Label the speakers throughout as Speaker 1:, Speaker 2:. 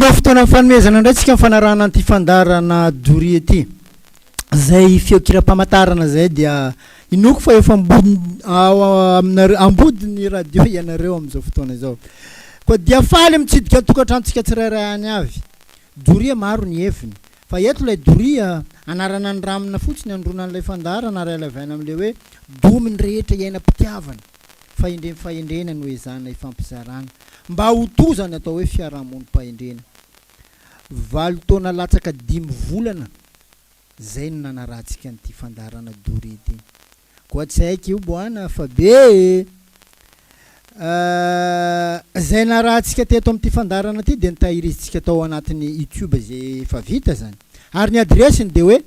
Speaker 1: Tonga fotoana fanomezana indray tsika fanarahana an'ity fandaharana doria ity. Zay feon-kiram-pamantarana zay dia inoako fa efa ambony ao aminareo ambodin'ny radio ianareo amin'izao fotoana izao. Koa dia faly mitsidika ny tokantranontsika tsirairay any avy. Doria maro ny heviny. Fa eto ilay doria anarana andramina fotsiny androana an'ilay fandaharana ary alavaina amin'ilay hoe domy ny rehetra iainam-pitiavana. Fahendrem fahendrena no ezahana ifampizarana mba ho toa izany atao hoe fiarahamonim-pahendrena. Valo taona latsaka dimy volana izay no nanarahantsika an'ity fandaharana doria ity. Koa tsy haiko io boana fa be e! Izay narahantsika teto amin'ity fandaharana ity dia notahirizintsika tao anatin'ny YouTube izay efa vita izany. Ary ny adiresiny dia hoe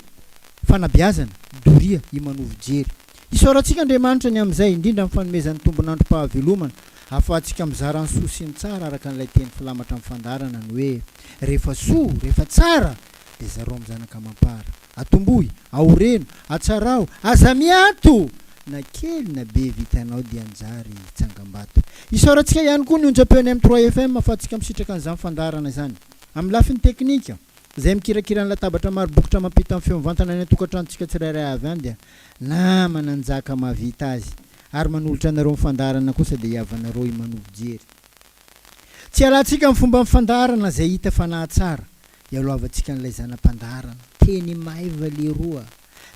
Speaker 1: Fanabeazana, Doria, Imanovo Jery. Isaorantsika Andriamanitra ny amin'izay, indrindra amin'ny fanomezany tombon'androm-pahavelomana, ahafahantsika mizara ny soa sy ny tsara araka an'ilay teny filamatra amin'ny fandaharana ny hoe, Rehefa soa, rehefa tsara, dia zarao amin'ny zanaka amam-para. Atombohy, aoreno, atsarao, aza miato! Na kely na be vitanao dia anjary tsangambato. Isaorantsika ihany koa ny onjam-peon'ny M trois FM ahafahantsika misitraka an'izany fandaharana izany. Amin'ny lafiny teknika, izay mikirakira ny latabatra maro bokotra mampita ny feo mivantana any an-tokantranontsika tsirairay avy any dia namana Njaka mahavita azy. Ary manolotra anareo ny fandaharana kosa dia hihavanareo i Manovo Jery. Tsy hialantsika amin'ny fomban'ny fandaharana izay hita fa nahatsara, hialohavantsika an'ilay zana-pandaharana. Teny maiva leroa.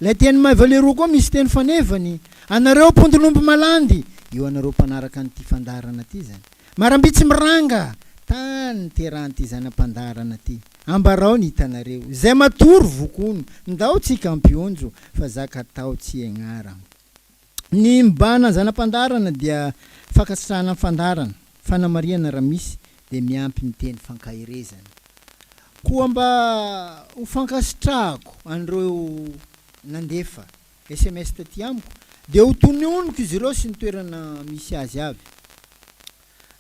Speaker 1: Ilay teny maiva leroa koa misy teny fanevany. Anareo mpondron'omby malandy! Io anareo mpanaraka an'ity fandaharana ity izany. Marambitsy miranga! Tany niterahan'ity zana-pandaharana ity. Ambarao ny hitanareo. Izay matory vokono. Ndao tsika hampionjo fa zaka atao tsy egnara. Ny mibahana ny zana-pandaharana dia fankasitrahana ny fandaharana, fanamarihana raha misy, dia miampy ny teny fankaherezana. Koa mba ho fankasitrahako an'ireo nandefa sms taty amiko dia ho tononiko izy ireo sy ny toerana misy azy avy.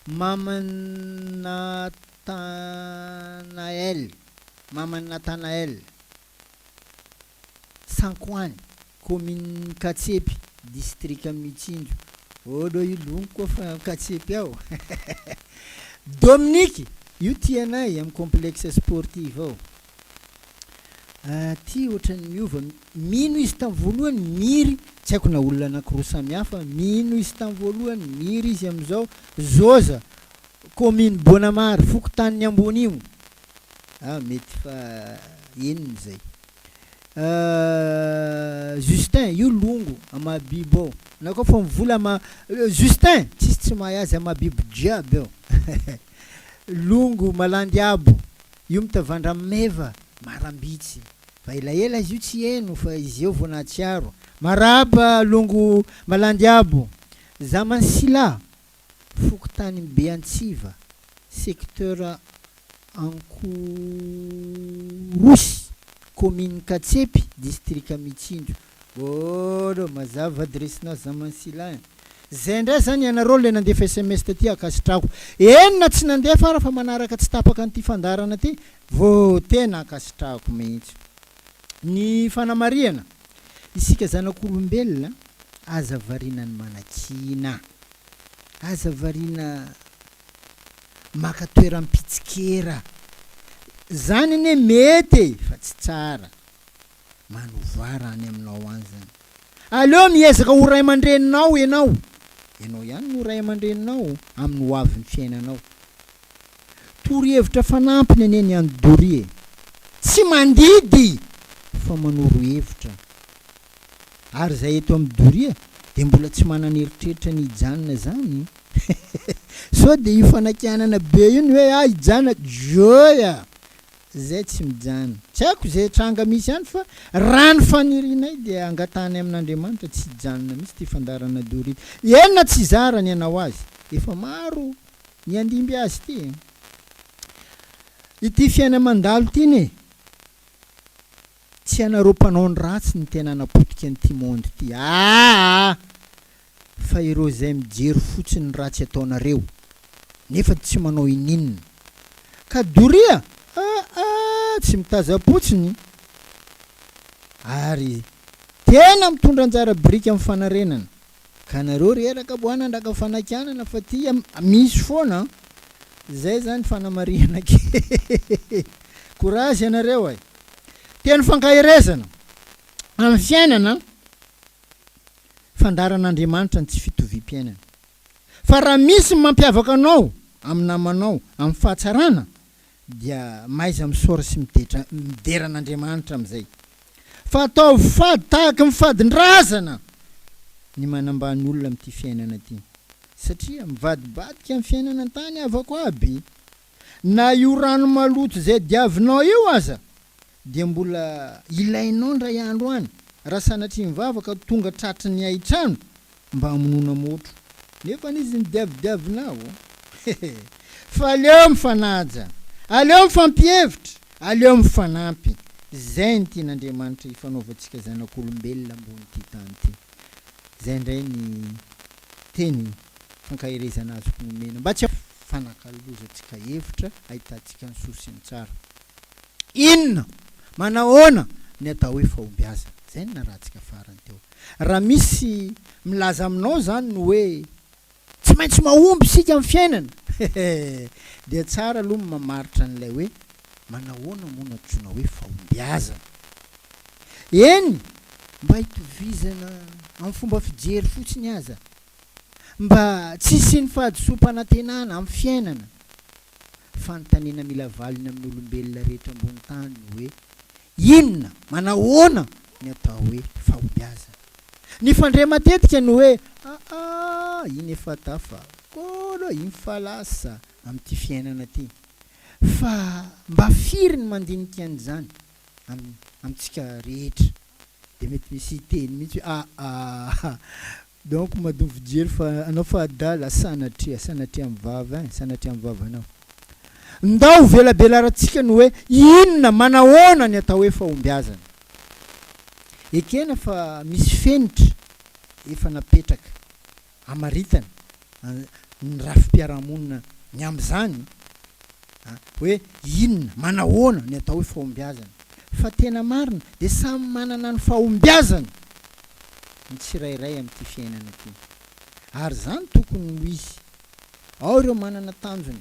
Speaker 1: Maman'i Nathanael, Maman'i Nathanael. Sankoany, kaominin'i Katsepy, distrikan'i Mitsinjo. Ôlo io longo koa fa Katsepy ao. Dominique, io tianay amin'ny complexe sportif ao. Ty ohatran'ny miova, mino izy tamin'ny voalohany, miry, tsy haiko na olona anankiroa samy hafa, mino izy tamin'ny voalohany, miry izy amin'izao, Zoza, kaomin'i Bonamary, fokontanin'i Ambonimo. Ah mety fa enina izay. Justin, io longo amahabibo ao. Na koa fa mivola ama Justin, tsisy tsy mahay azy amahabibo jiaby ao. Longo malandy abo, io mitavandra meva marambitsy. Fa elaela izy io tsy heno fa izy eo vao nahatsiaro. Marahaba longo malandy abo. Zamansila, fokontany Beantsiva, secteur Ankorosy, commune Katsepy, distrika Mitsinjo. Ôlo, mazava adiresinao Zamansila eh. Zay ndray zany ianareo le nandefa sms taty ankasitrahako. Eny na tsy nandefa ara fa manaraka tsy tapaka an'ity fandaharana ty vô tena ankasitrahako mihitsy. Ny fanamarihana, isika zanak'olombelona aza variana ny manakiana. Aza variana maka toeram-pitsikera. Zany anie mety e, fa tsy tsara. Manovà raha any aminao any zany. Aleo miezaka ho ray aman-dreninao ianao. Ianao ihany no ray aman-dreninao amin'ny ho avin'ny fiainanao. Torohevitra fanampiny anie ny an'i Doria e. Tsy mandidy fa manoro hevitra. Ary izay eto amin'i Doria dia mbola tsy manana eritreritra ny hijanona izany. Sao dia io fanakianana be io ny hoe ah hijanona, joia! Zay tsy mijanona. Tsy haiko izay tranga misy any fa raha ny fanirianay dia angatahanay amin'Andriamanitra tsy hijanona mihitsy ity fandaharana Doria ity. Eny na tsy zara ny hanao azy. Efa maro ny handimby azy ity e. Ity fiaina-mandalo ity anie tsy ianareo mpanao ny ratsy no tena hanapotika an'ity monde ity. Aa! Fa ireo izay mijery fotsiny ny ratsy ataonareo nefa tsy manao ininona. Ka doria aa tsy mitazam-potsiny ary tena mitondra anjara biriky amin'ny fanarenana. Ka nareo reraka bo hanandraka fanakianana fa ty misy foana an! Zay zany fanamarihana kely. Courage ianareo e. Teny fankaherezana amin'ny fiainana, fandaharan'Andriamanitra ny tsy fitoviam-piainana. Fa raha misy ny mampiavaka anao amin'ny namanao amin'ny fahatsarana dia mahaiza misaora sy midetra midera an'Andriamanitra amin'izay. Fa ataovy fady tahaky ny fadin-drazana ny manambany olona amin'ity fiainana ity. Satria mivadibadika ny fiainana an-tany havako aby. Na io rano maloto izay diavinao io aza dia mbola ilainao indray andro any raha sanatria mivavaka tonga tratry ny haitrano mba hamonoana motro nefa izy ny diavidiavinao hehe fa aleo mifanaja aleo mifampihevitra aleo mifanampy zay ny tian'Andriamanitra hifanaovantsika zanak'olombelona ambon'ity tany ity zay indray ny teny fankaherezana azoko nomena mba tsy fanakalozantsika hevitra ahitantsika ny soa sy ny tsara inona manahoana ny atao hoe fahombiazana zay ny narahantsika farany teo Raha misy milaza aminao izany ny hoe tsy maintsy mahomby isika amin'ny fiainana, hehe, dia tsara aloha ny mamaritra an'ilay hoe manahoana moa no antsoina hoe fahombiazana. Eny, mba hitovizana amin'ny fomba fijery fotsiny aza, mba tsy hisian'ny fahadisoam-panantenana amin'ny fiainana. Fanontaniana mila valiny amin'ny olombelona rehetra ambony tany ny hoe Inona, manahoana ny atao hoe fahombiazana? Ny fandre matetika ny hoe aa iny efa tafa, kôlô iny fa lasa amin'ity fiainana ity. Fa mba firy ny mandinika an'izany amintsika rehetra? Dia mety misy hiteny mihitsy hoe aa Donc madom fijery fa anao fa adala sanatria sanatria am vava ein sanatria am vavanao. Ndao ho velabelarantsika ny hoe inona manahoana ny atao hoe fahombiazana. Ekena fa misy fenitra efa napetraka hamaritana ny rafi-piarahamonina ny amin'izany a, hoe inona, manahoana ny atao hoe fahombiazana. Fa tena marina dia samy manana ny fahombiazany ny tsirairay amin'ity fiainana ity. Ary izany tokony ho izy. Ao ireo manana tanjona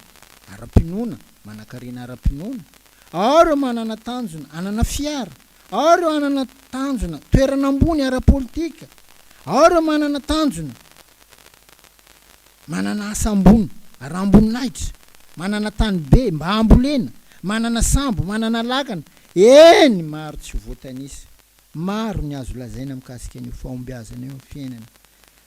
Speaker 1: ara-pinoana, manankarena ara-pinoana. Ao ireo manana tanjona hanana fiara. Ao ireo hanana tanjona toerana ambony ara-politika. Ao ireo manana tanjona manana asa ambony aram-boninahitra, manana tany be mba hambolena, manana sambo, manana lakana, eny maro tsy voatanisa. Maro ny azo lazaina mikasika an'io fahombiazana io amin'ny fiainana.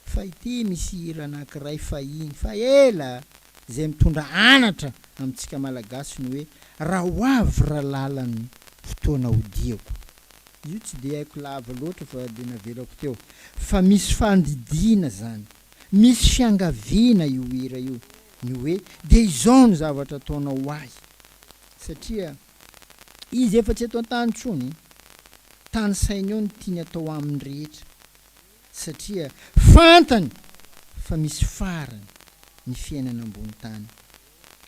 Speaker 1: Fa ity misy hira anankiray fahiny fa ela izay mitondra anatra amintsika Malagasy ny hoe raha ho avy ralala ny fotoana hodiako. Io tsy dia haiko lava loatra fa dia navelako teo. Fa misy fandidiana zany. Misy fiangaviana io hira io. Ny hoe dia izao ny zavatra ataonao ho ahy. Satria izy efa tsy eto an-tany intsony. Tanisainy eo ny tiany atao aminy rehetra. Satria fantany fa misy farany ny fiainana ambony tany.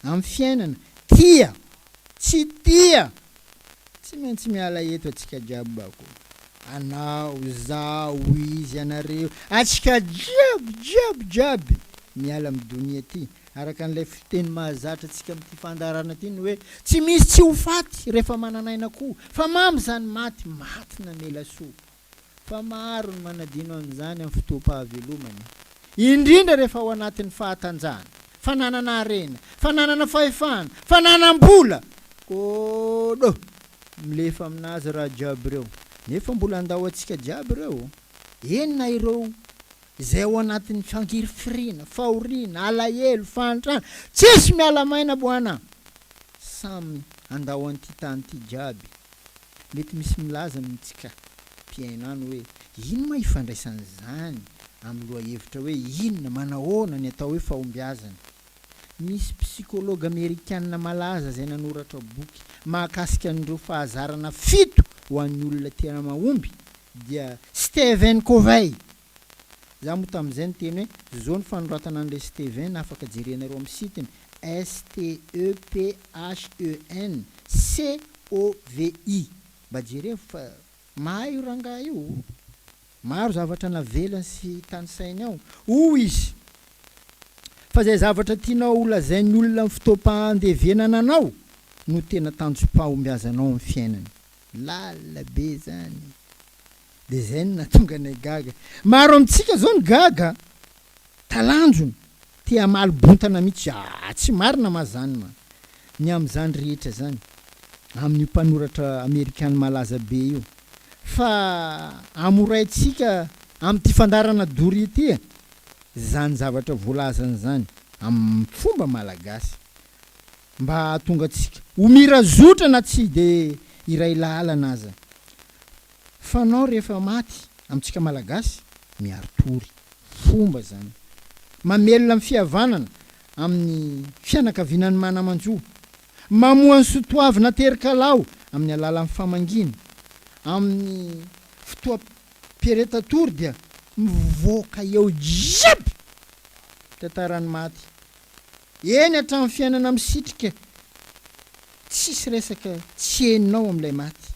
Speaker 1: Amin'ny fiainana, tia, tsy tia, tsy maintsy miala eto atsika jiaby bako. Anao, zaho, izy, anareo, atsika jiaby, jiaby, jiaby miala amin'ny donia ty. Araka an'ilay fiteny mahazatra antsika amin'ity fandaharana ity ny hoe, tsy misy tsy ho faty rehefa manan'aina koa, fa mamy izany maty, maty namela soa. Fa maro ny manadino an'izany amin'ny fotoam-pahavelomany, indrindra rehefa ao anatin'ny fahatanjahana, fananana harena, fananana fahefana, fananam-bola. Kôdô! Milefa aminazy raha jiaby ireo. Nefa mbola handao antsika jiaby ireo. Eny na ireo izay ao anatin'ny fangirifiriana, fahoriana, alahelo, fahantrana, tsisy miala maina boana! Samy handao an'ity tany ity jiaby. Mety misy milaza amintsika mpihaino any hoe ino ma ifandraisan'izany amin'ny lohahevitra hoe inona, manahoana ny atao hoe fahombiazana? Misy psychologue amerikana malaza izay nanoratra boky mahakasika an'ireo fahazarana fito ho an'ny olona tena mahomby dia Stephen Covey. Za moa tamin'izay niteny hoe zao ny fanoratana an'ilay Stephen afaka jerenareo amin'ny site-ny, S-T-E-P-H-E-N C-O-V-I. Mba jerevo fa mahay io rangahy io. Maro zavatra navelany sy tanisainy ao. Hoy izy. Fa izay zavatra tianao ho lazain'ny olona amin'ny fotoam-pahandevenana anao no tena tanjom-pahombiazanao amin'ny fiainana. Lalina be izany. Dia izay no nahatonga anay gaga. Maro amintsika izao ny gaga, talanjona, te hamaly bontana mihitsy. Ah, tsy marina ma zany ma. Ny amin'izany rehetra izany, amin'io mpanoratra amerikana malaza be io. Fa amoraintsika amin'ity fandaharana doria ity izany zavatra voalazany izany, amin'ny fomba malagasy. Mba hahatonga antsika ho mira zotra na tsy dia iray lalana aza. Fanao rehefa maty amintsika Malagasy, miari-tory. Fomba izany. Mamelona ny fihavanana amin'ny fianakaviana ny mana-manjo. Mamoha ny sotoavina terin-kalao amin'ny alalan'ny famangiana. Amin'ny fotoam-piaretan-tory dia mivoaka eo jiaby tantaran'ny maty. Eny hatramin'ny fiainana misitrika tsisy resaka tsy henonao amin'ilay maty.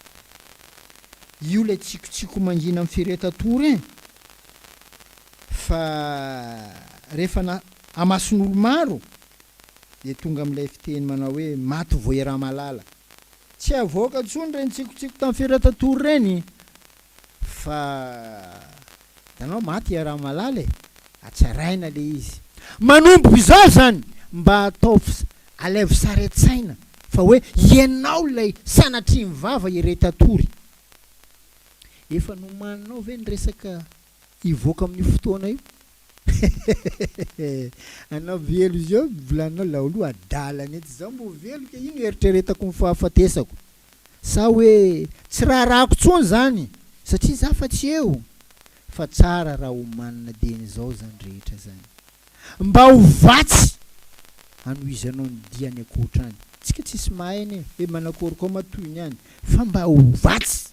Speaker 1: Io ilay tsikotsiko mangina amin'ny firetan-tory eh! Fa rehefa na amason'olo maro dia tonga amin'ilay fiteny manao hoe maty voeramalala. Tsy avoaka intsony ireny tsikotsiko tamin'ny firetan-tory ireny fa hitanao maty i Ramalala e! Hatsaraina le izy. Manomboka izao zany mba ataovy alaivo sary an-tsaina fa hoe ianao ilay sanatria ny vava iretan-tory. Efa nomaninao ve ny resaka hivoaka amin'io fotoana io? Hehehehe anao velo izao volaninao laolo adala mihitsy zao mbo velo ke ino eritreretako ny fahafatesako sa hoe tsy raharahako tsony zany satria za fa tsy eo fa tsara raha omanina dieny izao zany rehetra zany mba ho vatsy hanohizanao ny dia any ankoatra any tsika tsisy mahay anie hoe manakory koa ma tohiny any fa mba ho vatsy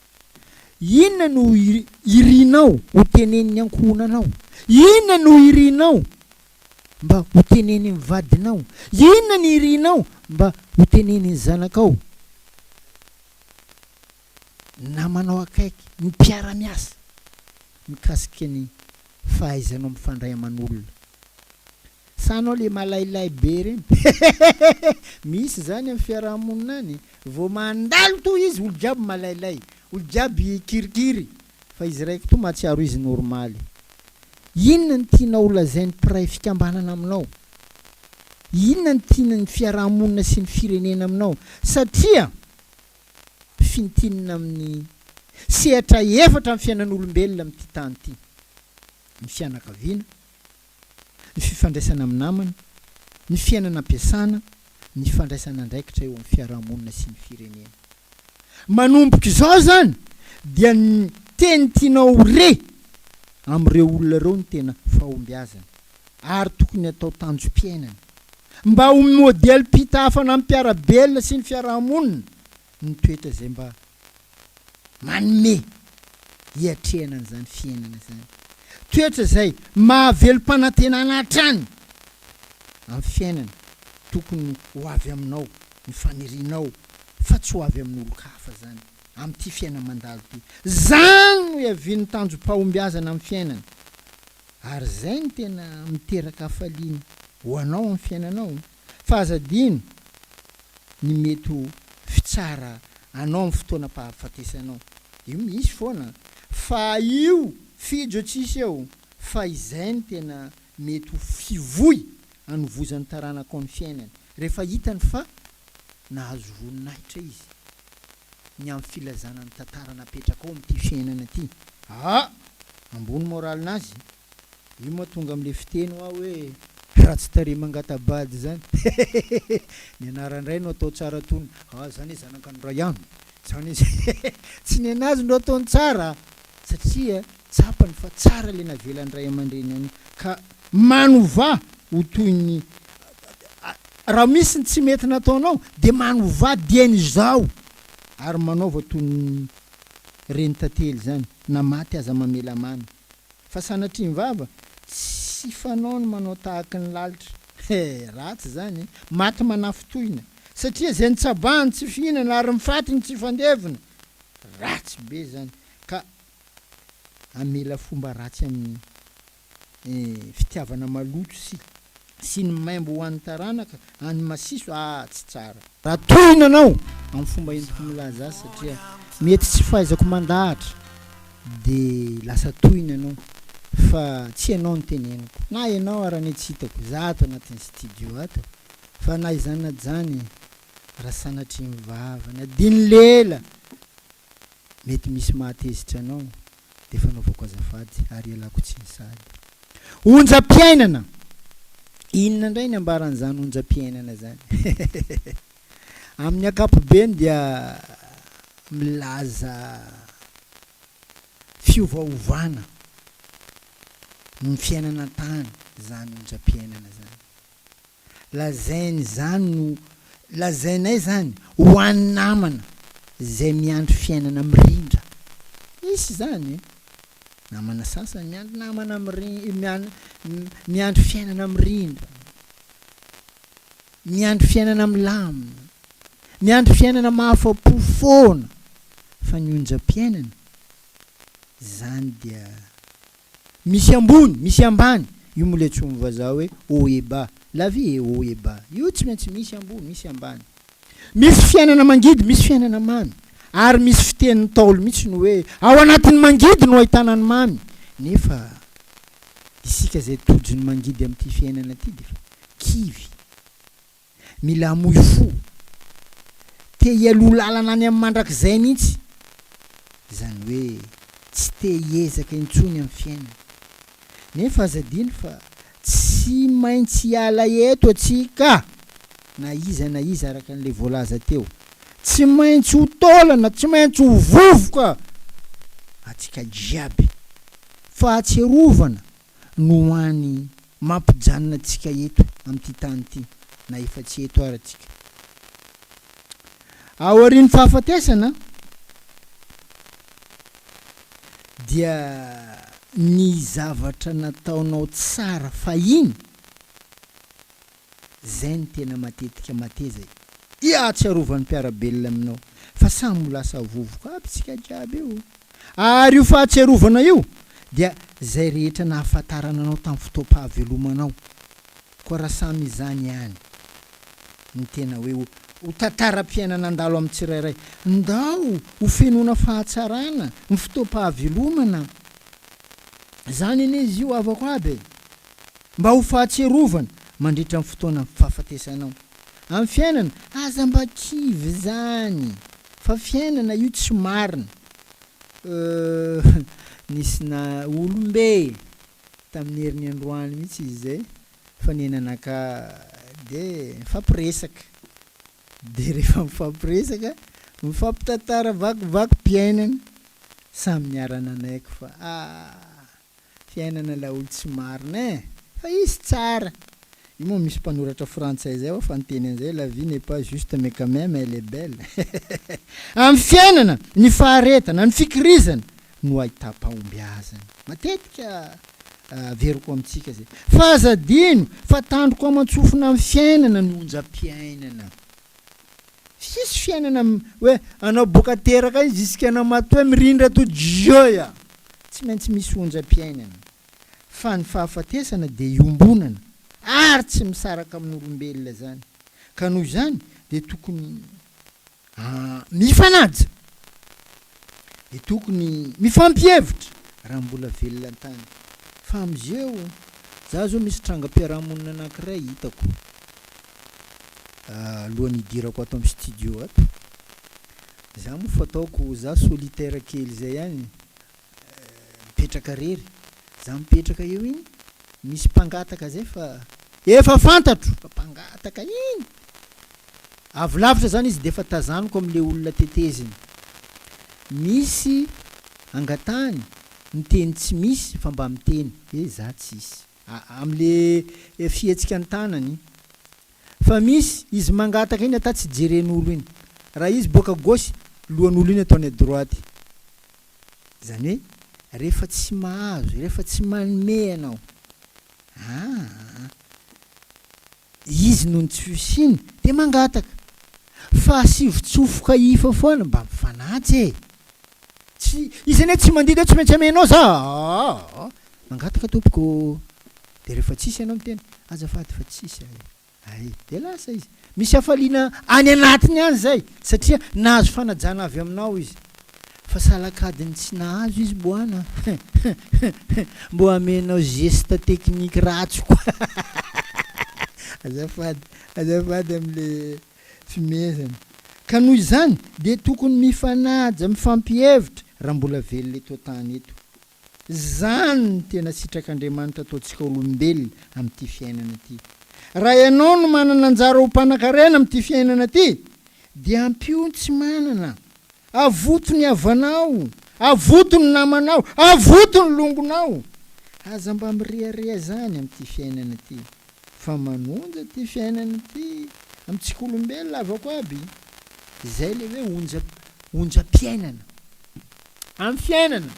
Speaker 1: Inona no irinao ho tenenin'ny ankohonanao? Inona no irinao mba ho tenenin'ny vadinao? Inona no irinao mba ho tenenin'ny zanakao? Namanao akaiky, ny mpiara-miasa, mikasika ny fahaizanao mifandray aman'olona. Sa anao le malailay be reny? Hehehehe! Misy zany am fiarahamonina any, vao mandalo toa izy olo jiaby malailay, olo jiaby kirikiry, fa izy raiky toa mahatsiaro izy normaly. Inona no tianao ho lazain'ny mpiray fikambanana aminao? Inona no tian'ny fiarahamonina sy ny firenena aminao? Satria fintinina amin'ny sehatra efatra ny fiainan'olombelona amin'ity tany ity, ny fianakaviana, ny fifandraisana amin'ny namana, ny fiainana am-piasana, ny fandraisana andraikitra eo amin'ny fiarahamonina sy ny firenena. Manomboka izao izany dia ny teny tianao ho re amin'ireo olona ireo no tena fahombiazana ary tokony atao tanjom-piainana mba ho modelim-pitahafana amin'ny mpiara-belona sy ny fiarahamonina ny toetra izay mba manome hiatrehana an'izany fiainana izany. Toetra izay mahavelom-panantenana hatrany amin'ny fiainana, tokony ho avy aminao ny fanirianao fa tsy ho avy amin'olon-kafa izany amin'ity fiaina-mandalo ity. Izany no hiavian'ny tanjom-pahombiazana amin'ny fiainana ary izay no tena miteraka hafaliana ho anao amin'ny fiainanao. Fa aza adino ny mety ho fitsara anao amin'ny fotoanam-pahafatesanao. Io misy foana fa io fijo tsisy eo fa izay no tena mety ho fivoy anovozan'ny taranakao ny fiainany rehefa hitany fa nahazo voninahitra izy ny amin'ny filazana ny tantara napetrakao amin'ity fiainana ity. Ah! Ambony moral-nazy. Io moa tonga amle fiteny hoa hoe ratsy tarehy mangata-bady zany hehehehe ny anaran-dray no atao tsara tony ah zany hoe zanaka ny ray ihany zany izy hehehehe tsy ny anazy no ataony tsara satria tsapany fa tsara le navelan'ny ray aman-dreny any ka manovà ho toy ny raha misy ny tsy mety nataonao de manovà dieny izao ary manaova toy ny renitantely zany na maty aza mamela mamy Fa sanatria ny vava, tsy fanao ny manao tahaky ny lalitra. He, ratsy izany e! Maty manafintohina. Satria izay nitsabahany tsy fihinana ary ny fatiny tsy fandevina. Ratsy be izany. Ka hamela fomba ratsy amin'ny fitiavana maloto sy. sy ny maimbo ho an'ny taranaka any masiso ah tsy tsara. Raha tohina anao amin'ny fomba entiko milaza azy satria mety tsy fahaizako mandahatra de lasa tohina ianao fa tsy ianao no teneniko na ianao ara anie tsy hitako za ato anatin'ny studio ato fa na izany na jany raha sanatria ny vava na diny lela mety misy mahatezitra anao dia fanaovako azafady ary ialako tsiny sahady. Onjam-piainana! Inona indray ny ambaran'izany onjam-piainana izany? Amin'ny ankapobeny dia milaza fiovaovana ny fiainana an-tany izany onjam-piainana izany. Lazainy izany no lazainay izany ho an'ny namana izay miandry fiainana mirindra. Misy izany e! Namana sasany miandry namana miandry fiainana mirindra, miandry fiainana milamina, miandry fiainana mahafa-po foana fa ny onjam-piainana izany dia Misy ambony, misy ambany, io moa ilay antsoin'ny vazaha hoe haut et bas, la vie est haut et bas, io tsy maintsy misy ambony, misy ambany. Misy fiainana mangidy, misy fiainana mamy, ary misy fitenin'ny Ntaolo mihitsy ny hoe ao anatin'ny mangidy no ahitana ny mamy, nefa isika izay tojo ny mangidy amin'ity fiainana ity dia efa kivy. Mila hamoy fo. Te hialoha lalana any amin'ny mandrakizay mihitsy. Izany hoe tsy te hiezaka intsony amin'ny fiainana. Nefa aza adino fa tsy maintsy hiala eto antsika na iza na iza araka an'ilay voalaza teo. Tsy maintsy ho taolana, tsy maintsy ho vovoka antsika jiaby. Fahatsiarovana no hany mampijanona antsika eto amin'ity tany ity, na efa tsy eto ara tsika. Aorian'ny fahafatesana dia ny zavatra nataonao tsara fahiny, Zay no tena matetika mateza e! Ihatsiarovan'ny mpiara-belona aminao fa samy ho lasa vovoka aby tsika jiaby io. Ary io fahatsiarovana io dia zay rehetra nahafantarana anao tamin'ny fotoam-pahavelomanao. Koa raha samy izany ihany ny tena hoe ho tantaram-piainana handalo amin'ny tsirairay, ndao ho fenoina fahatsarana ny fotoam-pahavelomana. Zany anie izy io havako aby e! Mba ho fahatsiarovana mandritra ny fotoana fahafatesanao. Amin'ny fiainana, aza mba kivy izany fa fiainana io tsy marina. Euh, nisy na olombe tamin'ny heriny androany mihitsy izy izay fa nenanaka de nifampiresaka. De rehefa mifampiresaka, mifampitantara vakivakim-piainana, samy niara-nanaiky fa ah. Fiainana laolo tsy marina eh! Fa izy tsara! Io moa misy mpanoratra frantsay zay hoa fa niteny an'izay la vie n'est pas juste mais quand meme elle est belle Amin'ny fiainana, ny faharetana, ny fikirizana no ahitam-pahombiazana. Matetika averiko amintsika zay. Fa aza adino fa tandroko aman-tsofina amin'ny fiainana ny onjam-piainana. Tsisy fiainana hoe anao boka teraka iny jusqu'à anao maty hoe mirindra to joia. Tsy maintsy misy onjam-piainana. Fa ny fahafatesana dia iombonana ary tsy misaraka amin'olombelona izany. Ka noho izany dia tokony mifanaja. Dia tokony mifampihevitra raha mbola velona an-tany. Fa amizeo, za zao misy trangam-piarahamonina anankiray hitako. Alohan'ny hidirako ato amin'ny studio ato, za moa fataoko, za solitaire kely zay ihany, mipetraka rery, za mipetraka eo iny, misy mpangataka zay fa efa fantatro fa mpangataka iny, avy lavitra zany izy de efa tazaniko am'le olona teteziny, misy angatahany miteny tsy misy fa mba miteny hoe za tsisy. Amle fihetsika ny tanany fa misy izy mangataka iny ata tsy jeren'olo iny raha izy boaka gauche lohan'olo iny ataony à droite zany hoe rehefa tsy mahazo rehefa tsy manome ianao aa izy noho ny tsy fisiany de mangataka fa asivo tsofoka hifa foana mba mifanaja e! Tsy, izy anie tsy mandidy hoe tsy maintsy amenao za aa! Mangataka tompoko ô! De rehefa tsisy ianao miteny, Azafady fa tsisy ahy. Hay, dia lasa izy. Misy hafaliana any anatiny any izay, satria nahazo fanajana avy aminao izy. Fa salakadiny tsy nahazo izy boana Mbô amenao geste technique ratsy koa Azafady, azafady amle fimehezana. Ka noho izany dia tokony mifanaja, mifampihevitra raha mbola velona eto an-tany eto. Izany no tena sitrak'Andriamanitra ataontsika olombelona amin'ity fiainana ity. Raha ianao no manana anjara ho mpanankarena amin'ity fiainana ity, dia ampio ny tsy manana. Avoto ny havanao, avoto ny namanao, avoto ny longonao. Aza mba mirehareha izany amin'ity fiainana ity, fa manonja ity fiainana ity amintsika olombelona havako aby. Izay ilay hoe onja, onjam-piainana. Amin'ny fiainana,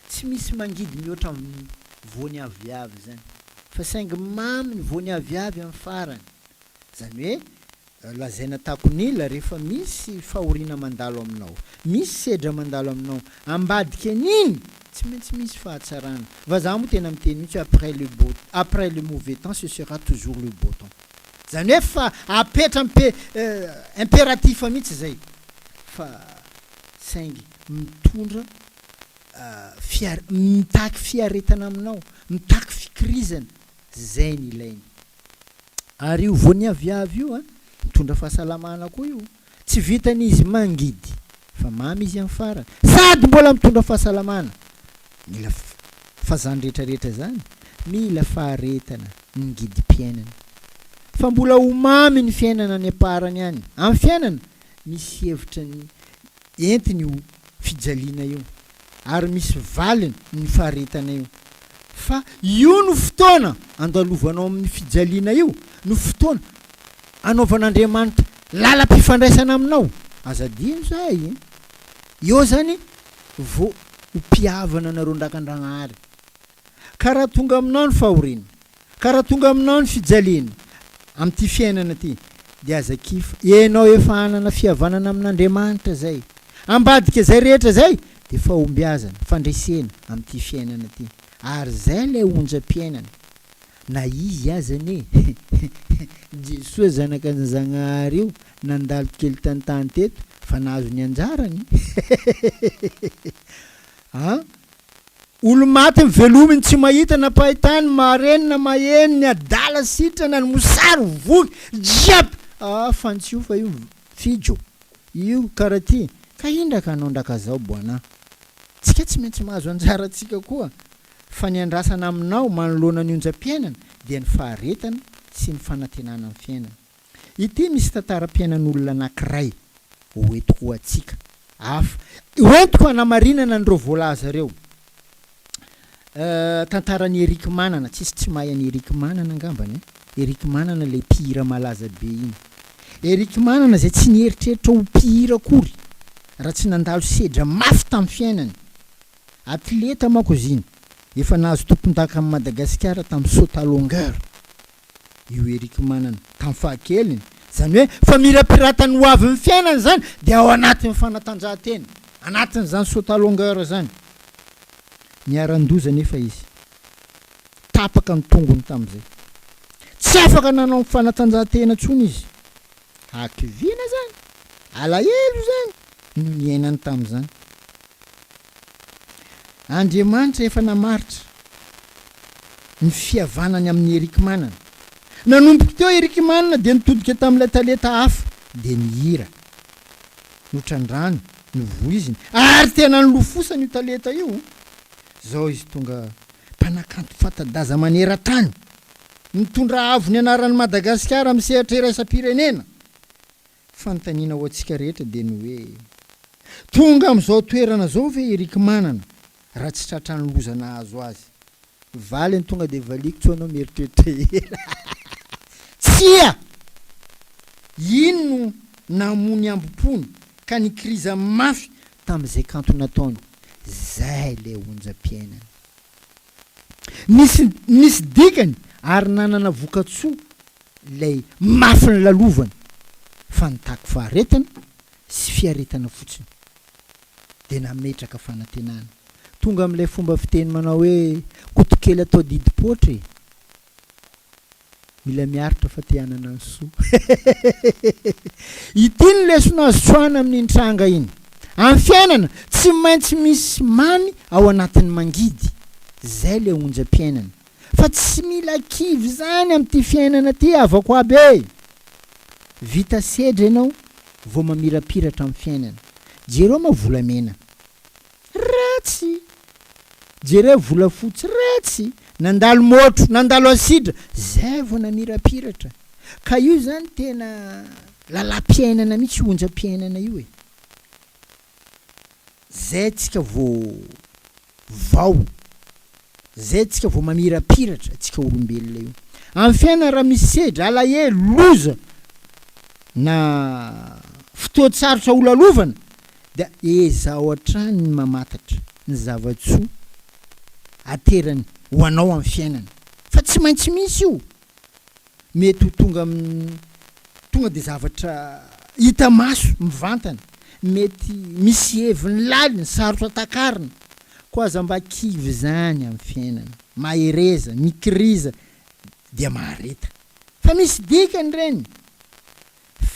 Speaker 1: tsy misy mangidy mihoatra amin'ny voany aviavy izany, fa saingy mamy ny voany aviavy amin'ny farany. Izany hoe, lazaina takon'ila rehefa misy fahoriana mandalo aminao, misy sedra mandalo aminao, ambadika an'iny tsy maintsy misy fahatsarana. Vazaha moa tena miteny mihitsy hoe après le beau, après le mauvais temps ce sera toujours le beau temps. Izany hoe fa apetra ampe, impératif mihitsy izay fa. saingy mitondra fiar mitaky fiaretana aminao, mitaky fikirizana, zay ny ilainy. Ary io voaniaviavy io an, mitondra fahasalamana koa io, tsy vitan'ny izy mangidy fa mamy izy amin'ny farany, sady mbola mitondra fahasalamana, mila fa zany rehetra rehetra zany mila faharetana ny ngidim-piainana, fa mbola ho mamy ny fiainana any am-parany any, amin'ny fiainana Misy hevitra ny entiny io fijaliana io ary misy valiny ny faharetana io. Fa io no fotoana andalovanao amin'ny fijaliana io no fotoana anaovan'Andriamanitra lalam-pifandraisana aminao. Aza adino zay. Eo zany vao ho mpihavana anareo ndrakandragnahary. Ka raha tonga aminao ny fahoriana, ka raha tonga aminao ny fijaliana amin'ity fiainana ity, dia aza kivy, ianao efa hanana fihavanana amin'Andriamanitra izay. Ambadika izay rehetra izay dia fahombiazana, fandresena amin'ity fiainana ity. Ary izay ilay onjam-piainana. Na izy aza anie, Jesoa zanaka Zagnahary io nandalo kely tan-tany teto fa nahazo ny anjarany. An! Olo-maty ny velominy tsy mahita na mpahitany marenina maheno ny adala sitrana ny mosary voky jiaby ah fantsio fa io fijo io kara ty ka indraka anao ndraka zao boana tsika tsy maintsy mahazo anjara tsika koa fa ny andrasana aminao manoloana ny onjam-piainana dia ny faharetana sy ny fanantenana ny fiainana Ity misy tantaram-piainan'olona anankiray ho entiko ho antsika. Hafa. Ho entiko hanamarinana an'ireo voalaza ireo. Euh, tantaran'i Eric Manana. Tsisy tsy mahay an'i Eric Manana angambany eh. Eric Manana ilay mpihira malaza be iny. Eric Manana izay tsy nieritreritra ho mpihira akory raha tsy nandalo sedra mafy tamin'ny fiainany. Atleta manko izy iny. Efa nahazo tompondakan'i Madagasikara tamin'ny saut à longueur. io Eric Manana tamin'ny fahakeliny, izany hoe famirapiratan'ny ho avin'ny fiainany izany dia ao anatin'ny fanatanjahantena, anatin'izany saut à longueur izany. Niharan-doza anefa izy, tapaka ny tongony tamin'izay. Tsy afaka nanao fanatanjahantena intsony izy. Hakiviana izany, alahelo izany no niainany tamin'izany. Andriamanitra efa namaritra ny fihavanany amin'i Eric Manana. Nanomboka teo Eric Manana dia nitodika tamin'ilay talenta hafa dia nihira. Notrandrany, novoiziny ary tena nilofosany io talenta io. Izao izy tonga mpanakanto fanta-daza maneran-tany, nitondra avo ny anaran'i Madagasikara amin'ny sehatra iraisam-pirenena. Fanontaniana ho antsika rehetra dia ny hoe, tonga amin'izao toerana izao ve i Rick Manana raha tsy tratran'ny loza nahazo azy? Valiny tonga dia valiako tsy anao mieritreritra ela. Tsia! Iny no namoa ny hambom-pony ka nikiriza mafy tamin'izay kanto nataony. Zay ilay onjam-piainana. Nisy nisy dikany ary nanana vokatsoa ilay mafy nilalovany fa nitaky faharetana sy fiaretana fotsiny dia nametraka fanantenana. Tonga amin'ilay fomba fiteny manao hoe kotokely atao didim-poatra e! Mila miaritra fa te hanana ny soa. Ity ny lesona azo tsoahina amin'iny tranga iny. Amin'ny fiainana, tsy maintsy misy mamy ao anatin'ny mangidy. Zay le onjam-piainana. Fa tsy mila kivy zany amin'ity fiainana ty havako aby e! Vita sedra ianao vao mamirapiratra amin'ny fiainana. Jereo ma volamena. Ratsy! Jereo volafotsy, ratsy! Nandalo môtro, nandalo asidra, zay vao namirapiratra. Ka io zany tena lalam-piainana mihitsy io onjam-piainana io e! Zay tsika vao vao, zay tsika vao mamirapiratra tsika olombelona io. Amin'ny fiainana raha misy sedra, alahelo, loza na fotoan-tsarotra holalovana dia ezaho hatrany ny mamatatra ny zava-tsoa aterany ho anao amin'ny fiainana fa tsy maintsy misy io. Mety ho tonga amin'ny tonga dia zavatra hita maso mivantana, mety misy heviny lalina sarotra takarina, koa aza mba kivy izany amin'ny fiainana, mahereza, mikiriza dia mahareta fa misy dikany ireny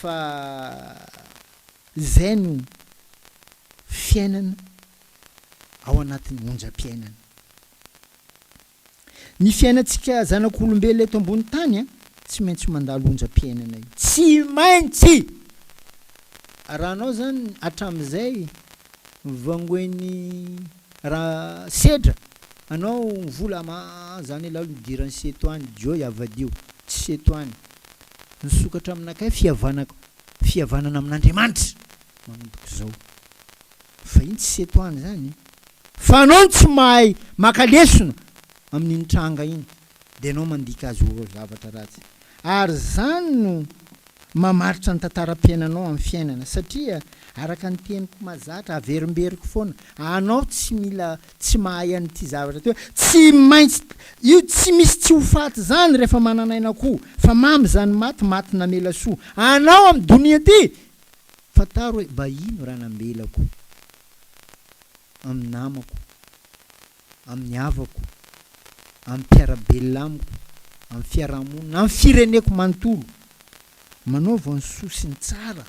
Speaker 1: fa izay no fiainana ao anatin'ny onjam-piainana. Ny fiainantsika zanak'olombelona eto ambony tany an, tsy maintsy mandalo onjam-piainana io. Tsy maintsy! Raha anao zany hatramin'izay vangoen'ny raha sedra anao mivola ma zany elah aloha nidiran'i seto any, Joy avadio, tsy seto any. Nisokatra aminakay fihavanako, fihavanana amin'Andriamanitra manomboka izao. Fa iny tsy seto any zany e. Fa anao no tsy mahay maka lesona amin'iny tranga iny dia ianao mandika azy ho zavatra ratsy. Ary zany no mamaritra ny tantaram-piainanao amin'ny fiainana satria araka ny teniko mahazatra averimberiko foana, anao tsy mila tsy mahay an'ity zavatra ity hoe tsy maintsy io tsy misy tsy ho faty zany rehefa manan'aina koa fa mamy zany maty, maty namela soa anao amin'ny donia ity. Fantaro hoe mba ino raha nambelako amin'ny namako, amin'ny havako, amin'ny mpiara-belona amiko, amin'ny fiaraha-monina, amin'ny fireneko manontolo. Manaova ny soa sy ny tsara.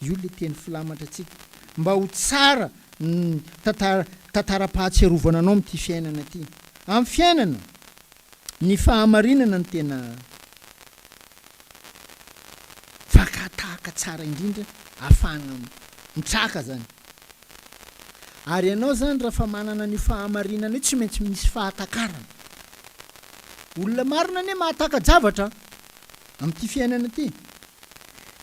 Speaker 1: Io ilay teny filamatra antsika. Mba ho tsara ny tantara, tantaram-pahatsiarovana anao amin'ity fiainana ity. Amin'ny fiainana, ny fahamarinana no tena. Fakà-tahaka tsara indrindra ahafahana mitraka zany. Ary ianao zany raha fa manana an'io fahamarinana io tsy maintsy misy fahatakarana. Olona marina anie mahataka-javatra amin'ity fiainana ity.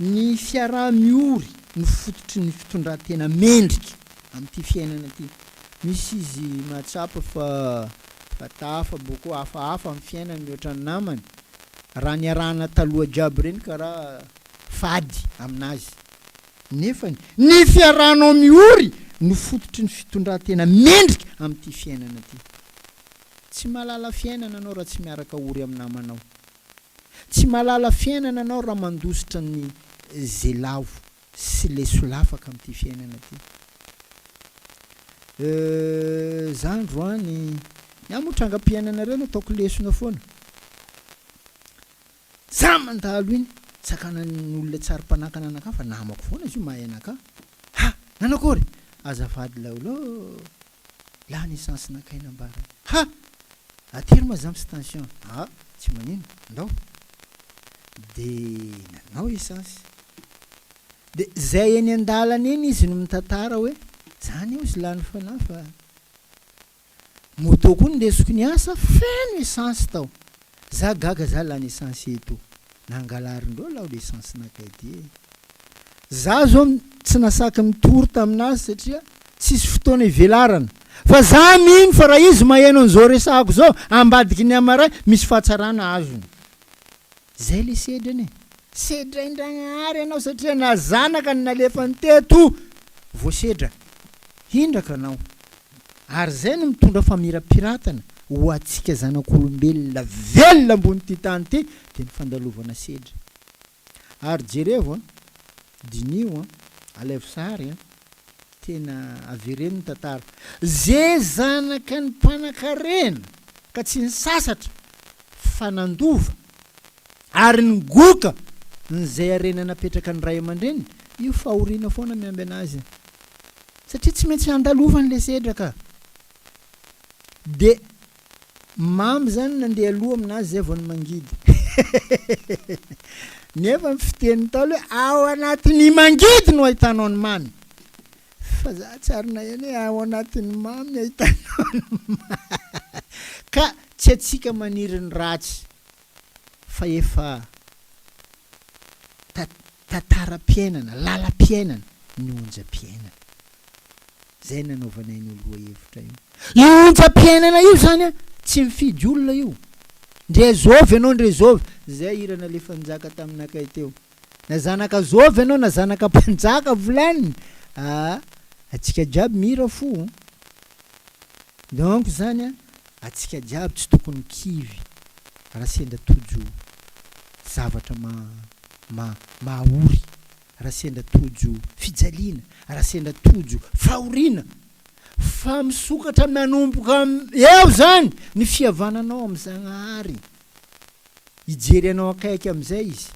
Speaker 1: Ny fiaraha-miory no fototry ny fitondran-tena mendrika amin'ity fiainana ity. Misy izy mahatsapa fa fa tafa boko hafahafa amin'ny fiainany mihoatra ny namany. Raha niarahana taloha jiaby ireny karaha fady aminazy. Nefany, ny fiarahanao miory no fototry ny fitondran-tena mendrika amin'ity fiainana ity. Tsy mahalala fiainana anao raha tsy miaraka ory amin'ny namanao. Tsy mahalala fiainana anao raha mandositra ny ze lavo sy le solafaka amin'ity fiainana ity. Euh, za androany, ny ahy moa trangam-piainanareo no ataoko lesona foana. Za mandalo iny, sakanan'ny olona tsary mpanakana anakahy fa namako foana izy io mahay anakahy. Ha! Nanakory? Azafady laolo, lany essence nakay nambarany. Ha! Atery ma za am station. Ah! Tsy manino, ndao. De nanao essence. De zay eny an-dalana eny izy no mitantara hoe, zany ozy lany fanahy fa Moto koa nindesiko niasa feno essence tao. Za gaga za lany essence eto. Nangalarindreo lao le essence nakay ty e. Za zao tsy nasaky nitory taminazy satria tsisy fotoana ivelarana. Fa za mino fa raha izy maheno an'izao resahako zao ambadiky ny hamaray misy fahatsarana azony. Zay le sedra anie. Sedrain-dragnahary ianao satria na zanaka no nalefany teto voasedra hindraka anao. Ary zay no mitondra famirapiratana ho antsika zanak'olombelona velona ambon'ity tany ity dia ny fandalovana sedra. Ary jerevo an, diniho an, alaivo sary an, tena avereno ny tantara. Ze zanaka ny mpanakarena ka tsy nisasatra fa nandova. Ary ny goka n'izay harena napetraka ny ray aman-dreniny, io fahoriana foana miambina azy. Satria tsy maintsy handalovany le sedra ka. De mamy zany nandeha aloha aminazy zay vao ny mangidy. Nefa ny fitenin'ny Ntaolo hoe ao anatin'ny mangidy no ahitanao ny mamy. Fa za tsy ary naheno hoe ao anatin'ny mamy ahitanao ny mamy. Ka tsy antsika maniry ny ratsy fa efa tantaram-piainana, lalam-piainana ny onjam-piainana. Zay nanaovanay an'io lohahevitra io. Io onjam-piainana io zany an, tsy mifidy olona io. Ndre zovy ianao ndre zovy. Zay hira nalefan'i Njaka taminakay teo. Na zanaka zovy ianao na zanaka mpanjaka volaniny, aa antsika jiaby mihira fo. Donc zany an, antsika jiaby tsy tokony kivy raha sendra tojo zavatra ma ma mahaory. raha sendra tojo fijaliana, raha sendra tojo fahoriana, fa misokatra manomboka eo zany ny fihavananao amin'i Zagnahary, hijery anao akaiky amin'izay izy,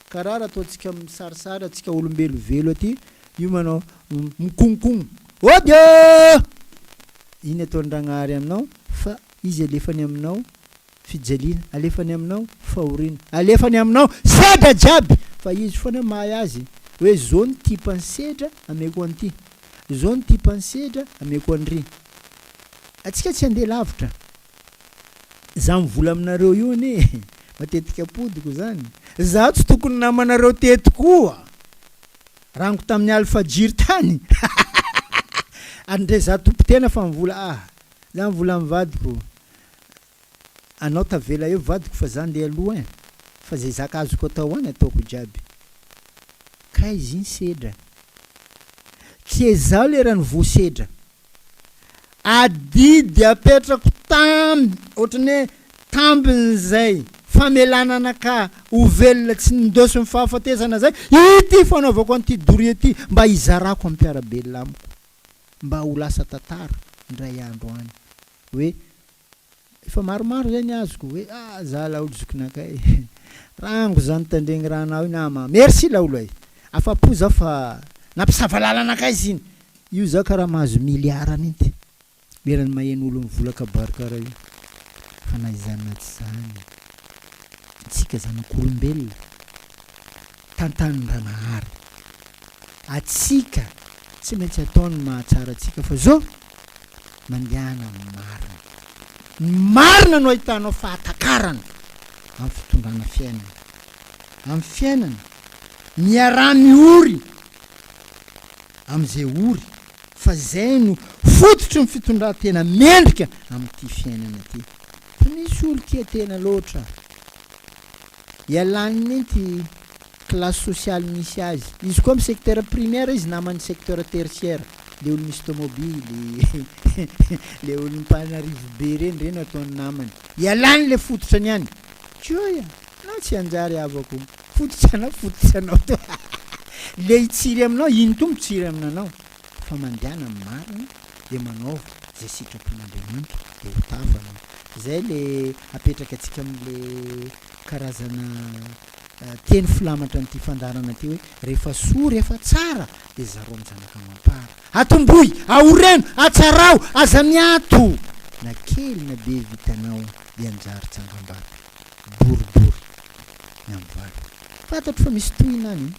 Speaker 1: karaha raha ataontsika misarisary antsika olombelo velo aty, io manao mikonkono, ody ô! Iny ataon-dRagnahary aminao fa izy alefany aminao Fijaliana, alefany aminao fahoriana, alefany aminao sedra jiaby fa izy foana mahay azy hoe zao ny type ny sedra ameko an'ity, zao ny type ny sedra ameko an'ry. Atsika tsy handeha lavitra. Za mivola aminareo io anie matetika apodiko zany, za tsy tokony namanareo teto koa. Rango tamin'ny alfajiry tany ary ndre za tompon-tena fa mivola ah, za mivola amin'ny vadiko. Anao tavela eo vadiko fa za ndeha aloha ein! Fa zay zaka azoko atao any ataoko jiaby. Kay izy iny sedra. Ke zaho lerany voasedra. Adidy apetrako tamby ohatran'ny hoe tambin'izay famelana anakahy ho velona tsy nindaosin'ny fahafatesana zay ity fanaovako an'ity doria ity mba hizarako amin'ny mpiara-belona amiko mba ho lasa tantara indray andro any hoe Efa maromaro zay ny azoko hoe ah za laolo zokinakay rango zany tandregny rahanao io nama merci laolo ay afapo zaho fa nampisava lalana akay izy iny io zaho karaha mahazo milliard minty lerany maheno olo mivola kabary karaha io fa na izany na tsy zany tsika zanak'olombelona tantanin-dranahary atsika tsy maintsy atao ny mahatsara atsika fa zao Mandehana amin'ny marina. Ny marina no ahitanao fahatakarana amin'ny fitondrana fiainana. Amin'ny fiainana, miaraha miory amin'izay ory fa izay no fototry ny fitondran-tena mendrika amin'ity fiainana ity. Fa misy olo tia tena loatra. Ialany minty classe sociale misy azy. Izy koa am secteur primaire izy naman'ny secteur tertiaire. Le olo misy tomobily, le olo mpanarivo be reny, reny ataony namany. Ialany le fototra ny any. Tioy a! Anao tsy hanjary havako. Fototra anao, fototra anao to. Le hitsiry aminao, iny koa mitsiry aminanao. Fa mandehana amin'ny marina dia manaova izay sitrapon'Andriamanitra dia ho tafa anao. Zay le apetraka antsika amle karazana teny filamatra an'ity fandaharana ity hoe rehefa soa rehefa tsara dia zarao amin'ny zanaka amam-para. Atombohy, aoreno, atsarao, aza miato! Na kely na be vitanao dia anjary tsangambato boribory ny amin'ny vary. Fantatro fa misy tohina any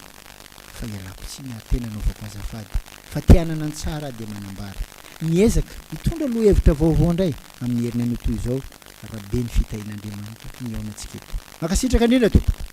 Speaker 1: fa ialako tsiny ary tena anaovako azafady fa te hanana ny tsara aho dia manambara. Miezaka hitondra lohahevitra vaovao indray amin'ny heriny anio toy izao raha be ny fitahian'Andriamanitra mihaona antsika eto. Mankasitraka indrindra tompoko.